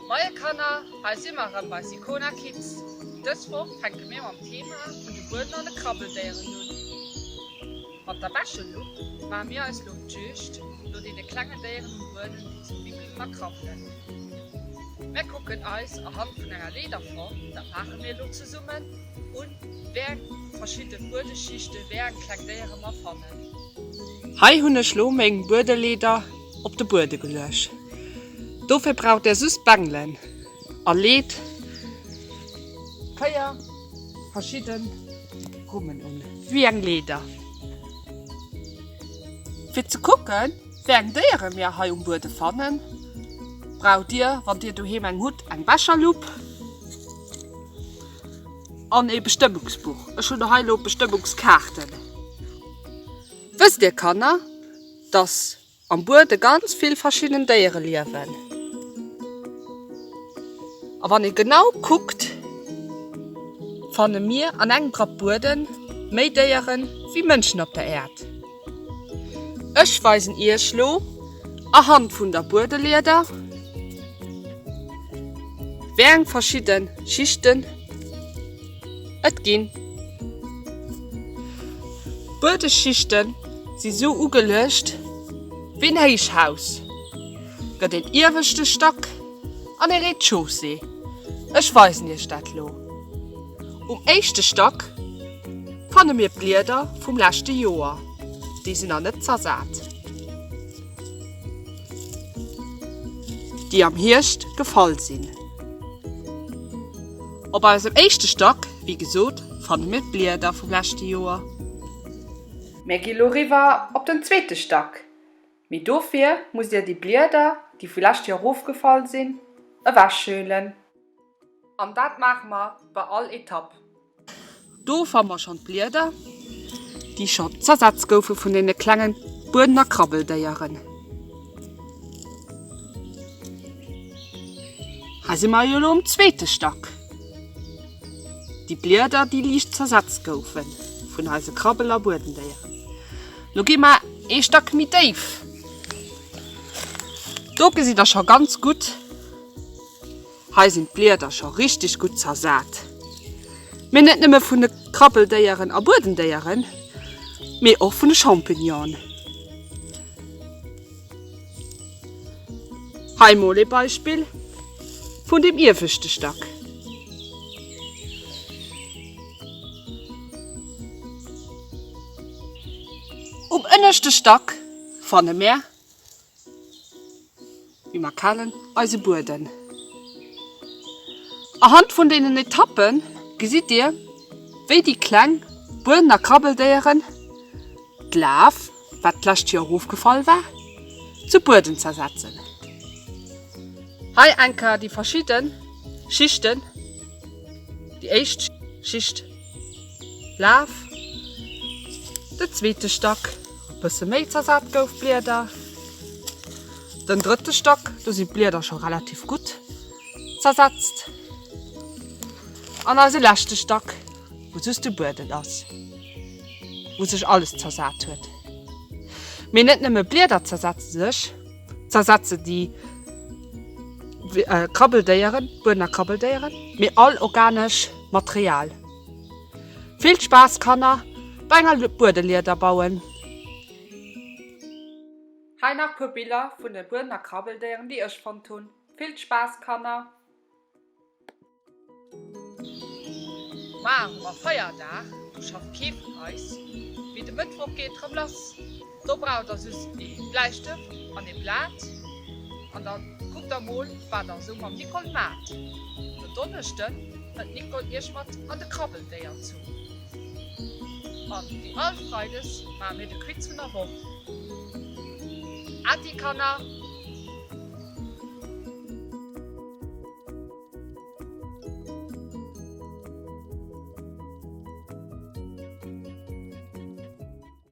Moie Kanner, hei si mer erëm bei Sicona Kids. Dës Woch fänke mir mam Thema vun de Bueden an de Krabbeldéieren un. Mat der Wäschelupp maache mir eis lo op d'Juegd no deene klengen Déieren um Bueden, déi sou wibbelen a krabbelen. Mär kucken eis ahand vun enger Leederform, dat maache mir elo zesummen, un, wéi eng verschidde Buedeschichte wéi eng kleng Déiere mer fannen. Hei hunn ech lo meng Buedeleeder op de Buede geluecht. Dofir braucht där just Bengelen a leet 4 verschidden Rummen un, wéi eng Leeder. Fir ze kucken, wéi eng Déiere mir hei um Buede fannen, braucht dir, wann dir doheem eng hutt, eng Becherlupp an ee Bestëmmungsbuch. Ech hunn hei elo Bestëmmungskaarten. Wësst dir, Kanner, dass Am Buede ganz vill verschidden Déiere liewen. A wann ee genau kuckt, fanne mir an engem Grapp Bueden méi Déieren wéi Mënschen op der Äerd. Ech weisen iech lo ahand vun der Buedelieder, wéi eng verschidde Schichten et ginn. D'Buedeschichte si sou ugeluecht wéi en Héichhaus, gëtt een ieweschte Stack an ee Rez-de-chaussée. Ech weisen iech dat lo. Um éischte Stack fanne mir d'Blieder vum leschte Joer, déi sinn nach net zersat, déi am Hierscht gefall sinn. Op eisem éischte Stack, wéi gesot, fanne mir d'Blieder vum leschte Joer. Mir gi lo riwwer op den zweete Stack, mee dofir musst dir déi Blieder, déi vu lescht Joer erofgefall sinn, ewechschölen. An dat maache mer bei all Etapp. Do fanne mer schonn d'Blieder, déi scho zersetzt goufe vun deene klenge Bueden a Krabbeldéieren. Hei si mer jo elo um zweete Stack. Déi Blieder, déi liicht zersetzt goufe vun eise Krabbel a Buedendéieren. Lo gi mer ee Stack méi déif. Do gesitt der scho ganz gutt, Hei sinn d'Blieder scho richteg gutt zersat. Mee net nëmme vun de Krabbeldéieren a Buedendéieren, mee och vun de Champignonen. Hei mol ee Beispill vun dem ieweschte Stack. Um ënneschte Stack fanne mär Wéi mer kennen eise Bueden. Ahand vun deenen Etappe gesitt Dir, wéi déi kleng Bueden a Krabbeldéieren d'Laf, wat d'lescht Joer erofgefall war, zu Bueden zersetzen. Hei eng Kéier déi verschidde Schichten, déi éischt Schicht Laf, den zweete Stack, e bësse méi zersat gouf, Blieder, den drëtte Stack, do sinn d'Blieder scho relativ gutt zersetzt an eise leschte Stack, wou just de Bueden ass, wou sech alles zersat huet. Mee net nëmme Blieder zersetze sech, zersetze déi Krabbeldéieren, Bueden a Krabbeldéieren, mee all organesch Material. Vill Spaass Kanner bei enger Buedelieder bauen! Hei nach puer Biller vun de Bueden a Krabbeldéieren déi ech fonnt hunn. Vill Spaass Kanner! Mar hu mer Feierdag, do schafft kee vun eis, mee de Mëttwoch geet et rëm lass. Do braucht der just ee Bläistëft an ee Blat an da kuckt der mol wat der esou mam Nicole maacht. Den Donneschden hëlt d'Nicole iech mat an de Krabbeldéier-Zoo. An wéi all Freides maache mir de Quiz vun der Woch. Äddi Kanner!